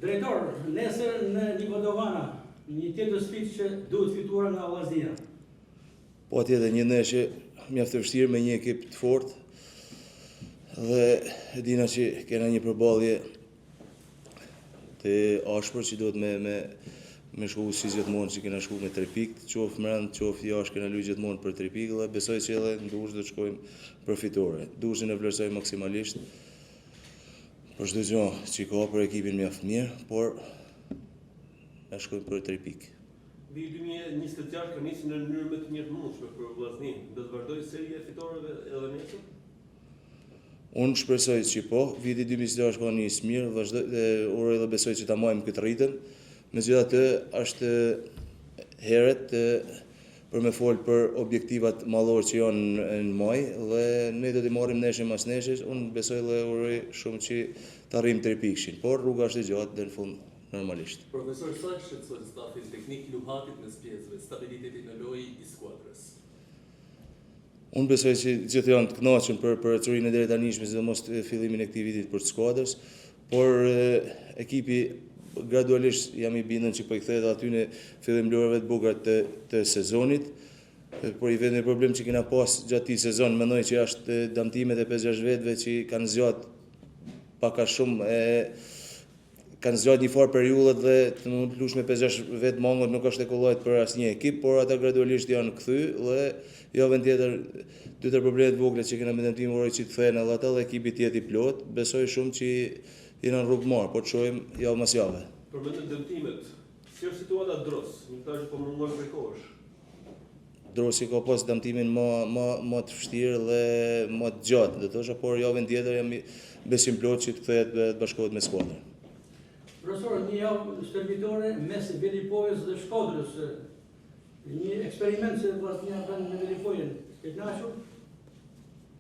Drejtor, nesër në Niko Dovana, një tjetër sfidë që duhet fituar nga Vllaznia. Po atje një ndeshje mjaft e vështirë me një ekip të fortë dhe e dina që kena një përballje të ashpër që duhet me, me, me shku si gjithmonë që kena shku me tre pikë, qoftë mrend, qoftë jashtë kena luajt gjithmonë për tre pikë dhe besoj që edhe në Durrës do të shkojmë për fitore. Durrësin e vlerësoj maksimalisht për çdo gjë që ka për ekipin mjaft mirë, por ne shkojmë për tre pikë. Viti 2026 ka nisur në mënyrë më të mirë të mundshme për Vllazninë. Do të vazhdojë seria e fitoreve edhe nesër? Unë shpresoj që po, viti 2026 ka nisë mirë, vazhdoj dhe uroj dhe besoj që ta majmë këtë ritëm. Megjithatë, është herët për me fol për objektivat madhor që janë në maj dhe ne do t'i marrim ndeshje mas ndeshjes, unë besoj dhe uroj shumë që të arrijmë tre pikëshin, por rruga është e gjatë deri në fund normalisht. Profesor, sa e shqetëson stafin teknik luhatjet mes pjesëve, stabiliteti në lojë i skuadrës? Unë besoj që gjithë janë të kënaqur për për ecurinë e deritanishme, sidomos të fillimin e këtij vitit për skuadrës, por ekipi gradualisht jam i bindur që po i kthehet aty në fillim lojërave të bukura të, të sezonit. Por i vetmi problem që kena pas gjatë këtij sezon, mendoj që është dëmtimet e 5-6 vetëve që kanë zgjat pak a shumë e kanë zgjat një farë periudhët dhe të mund të lush me 5-6 vetë mangot nuk është e kollajt për asnjë ekip, por ata gradualisht janë kthy dhe javën tjetër dy tre probleme të vogla që kena me dëmtim uroj që të kthehen edhe ata dhe ekipi të jetë i plot. Besoj shumë që jena në rrugë marë, po të shohim javë mas jave. Përmendën dëmtimet. Si është situata Dros, një lojtar që po mungon prej kohësh? Drosi ka pas dëmtimin më më më të vështirë dhe më të gjatë, do të thosha, por javën tjetër jam besim plot që të kthehet dhe të bashkohet me skuadrën. Profesor, një javë stërvitore mes Velipojës dhe Shkodrës. Një eksperiment që Vllaznia bën me Velipojën. E kënaqur?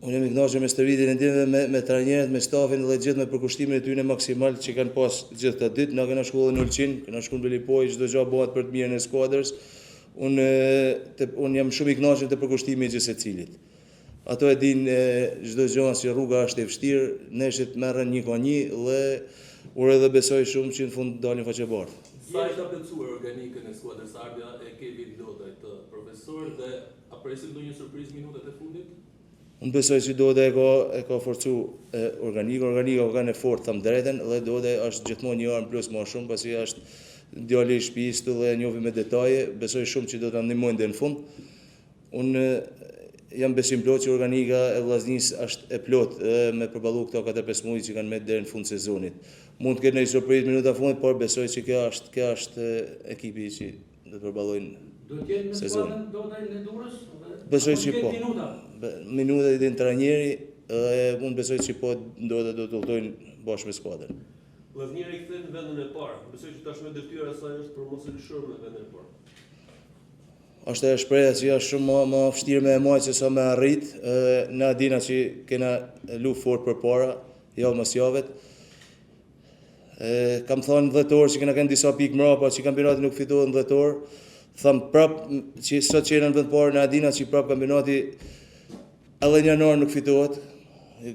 Unë jam i kënaqur me stërvitjen e djemve, me, me trajnerët, me stafin dhe gjithë me përkushtimin e tyre maksimal që kanë pas gjithë këta ditë. Na kena shkuar edhe në Ulqin, kena shkuar në Velipojë, çdo gjë bëhet për të mirën e skuadrës. Unë te, unë jam shumë i kënaqur te përkushtimi i gjithsecilit. Ato e dinë çdo gjë që rruga është e vështirë, ndeshjet merren një ka një dhe uroj dhe besoj shumë që në fund dalin faqebardhë. Sa e ka plotësuar organikën e skuadrës ardhja e Kevin Dodajt, profesor, dhe a presim ndonjë surprizë minutat e fundit? Unë besoj që Dode e ka, e ka forcu e, organikën, organika ka kanë e fortë, tham drejtën, dhe Dode është gjithmonë një armë plus më shumë, pasi është djali i shtëpisë këtu dhe e njohim me detaje, besoj shumë që do ta ndihmojnë deri në fund. Unë jam besim plot që organika e Vllaznisë është e plot e, me përballu këto 4-5 muaj që kanë met deri në fund sezonit. Mund të ketë ndonjë surprizë minuta fundit, por besoj që kjo është kjo është ekipi që do të përballojnë Do të jetë me skuadrën Dodaj në Durrës? Besoj që po. Minuta? Minuta i din trajneri dhe unë besoj që po do të do të udhëtojnë bashkë me skuadrën. Vllaznia rikthehet në vendin e parë. Besoj që tashmë detyra e saj është për mos e lëshuar me vendin e parë. Është ajo shprehja që është shumë më më vështirë me e majtë se sa me arrit. Na dina që kena luftë fort përpara, javë mas javet. E, kam thonë në dhjetor që kena kënë disa pikë mrapa, që kampionati nuk fitohet në dhjetor. Tham prap që sot që jena në vend parë na dina që prap kampionati edhe në janar nuk fitohet.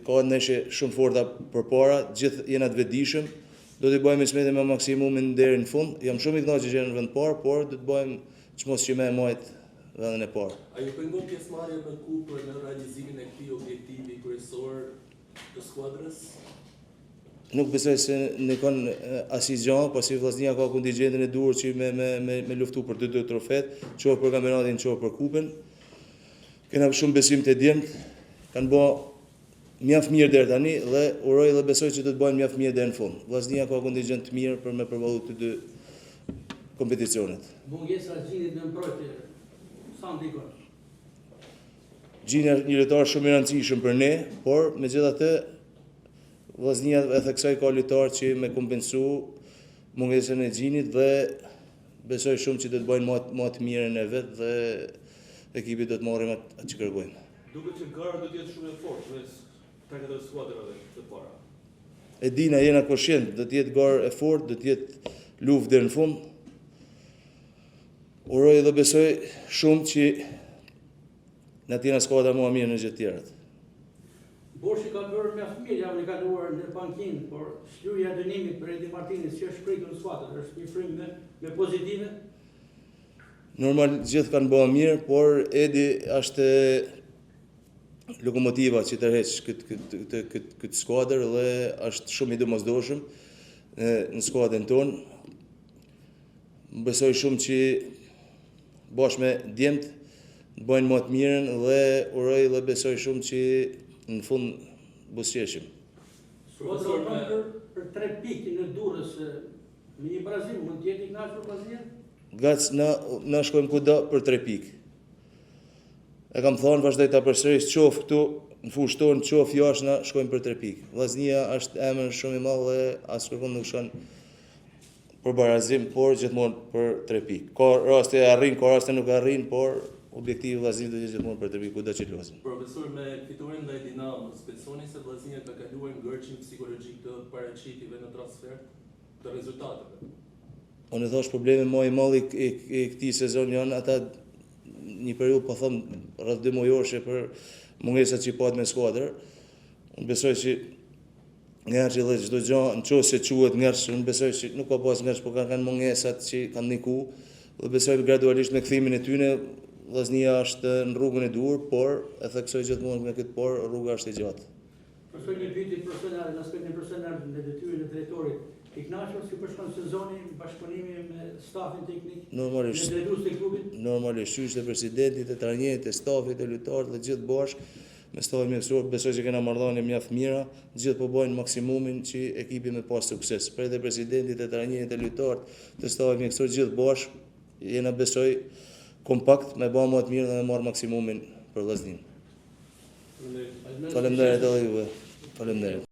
Ka ndeshje shumë forta përpara, gjithë jena të vetëdijshëm. Do t'i bëjmë ismetin me maksimumin deri në fund. Jam shumë i kënaqur që jena në vend parë, por do të bëjmë çmos që me e majt vendin e parë. A ju pengon pjesëmarrja në kupë në realizimin e këtij objektivi kryesor të skuadrës? Nuk besoj se ndikon asnjë gjë, pasi Vllaznia ka kontingjentin e duhur që me me me me luftu për të dy trofet, qoftë për kampionatin, qoftë për kupën. Kena shumë besim te djemt, kanë bë mjaft mirë deri tani dhe uroj dhe besoj që do të bëjnë mjaft mirë deri në fund. Vllaznia ka kontingjent të mirë për me përballu të dy kompeticionet. Mungesa e Gjinit në mbrojtje, sa ndikon? Gjini është një lojtar shumë i rëndësishëm për ne, por megjithatë Vllaznia e theksoj ka lojtar që me kompensu mungesën e Gjinit dhe besoj shumë që do të bëjnë më më të mirën e vet dhe ekipi do të marrim atë që kërkojmë. Duket që gara do të jetë shumë e fortë mes 3-4 skuadrave të para. E dina, jena koshient, do të jetë garë e fortë, do të jetë luftë deri në fund. Uroj dhe besoj shumë që na të jena skuadra më e mirë në gjithë tjerat. Boshi ka bërë mjaft mirë javën e kaluar në pankinë, por shlyerja e dënimit për Edi Martinin që është pritur në skuadër, është një frymë me, me pozitive. Normal gjithë kanë bërë mirë, por Edi është lokomotiva që tërheq këtë këtë këtë këtë këtë skuadër dhe është shumë i domosdoshëm në, në skuadrën tonë. Besoj shumë që bashkë me djemt të bëjnë më të mirën dhe uroj dhe besoj shumë që në fund buzëqeshim. Skuadra Profesor, bën me për, për tre pikë në Durrës me një barazim mund të jetë i kënaqur Vllaznia? Gac, na, na shkojmë kudo për tre pikë. E kam thonë, vazhdoj ta përsëris, qoftë këtu në fushë tonë, qoftë jashtë na shkojmë për tre pikë. Vllaznia është emër shumë i madh dhe as kërkon nuk shkon për barazim, por gjithmonë për tre pikë. Ka raste e arrin, ka raste nuk arrin, por objektivi i Vllaznisë do të jetë gjithmonë për tre pikë kudo që të luajmë. Profesor, me fitoren ndaj Dinamos, besoni se Vllaznia ka kaluar ngërçin psikologjik të paraqitjeve në transfert të rezultateve? Unë e thash problemi më i madh i, i, i këtij sezoni janë ata një periudhë po them rreth 2 mujorshe për mungesat që i pat me skuadër. Unë besoj që ngërçi dhe çdo gjë, në qoftë se quhet ngërç, unë besoj që nuk ka pas ngërç, por kanë kanë mungesat që kanë ndiku dhe besoj gradualisht me kthimin e tyre Vllaznia është në rrugën e duhur, por e theksoj gjithmonë me këtë por rruga është e gjatë. Profesor, një pyetje personale, në aspektin personal në detyrën e drejtorit. I kënaqur si po shkon sezoni, bashkëpunimi me stafin teknik, me Normalisht drejtuesit e klubit? normalisht qysh të presidentit, të trajnerit, të stafit, të lojtarët dhe gjithë bashkë me stafin mjekësor, besoj që kena marrëdhënie mjaft mira, gjithë po bëjnë maksimumin që ekipi me pas sukses. Prej të presidentit, të trajnerit, të lojtarët, të stafit mjekësor, gjithë bashkë jena besoj kompakt me bë më të mirë dhe me marr maksimumin për Vllazninë. Faleminderit. Faleminderit edhe juve. Faleminderit.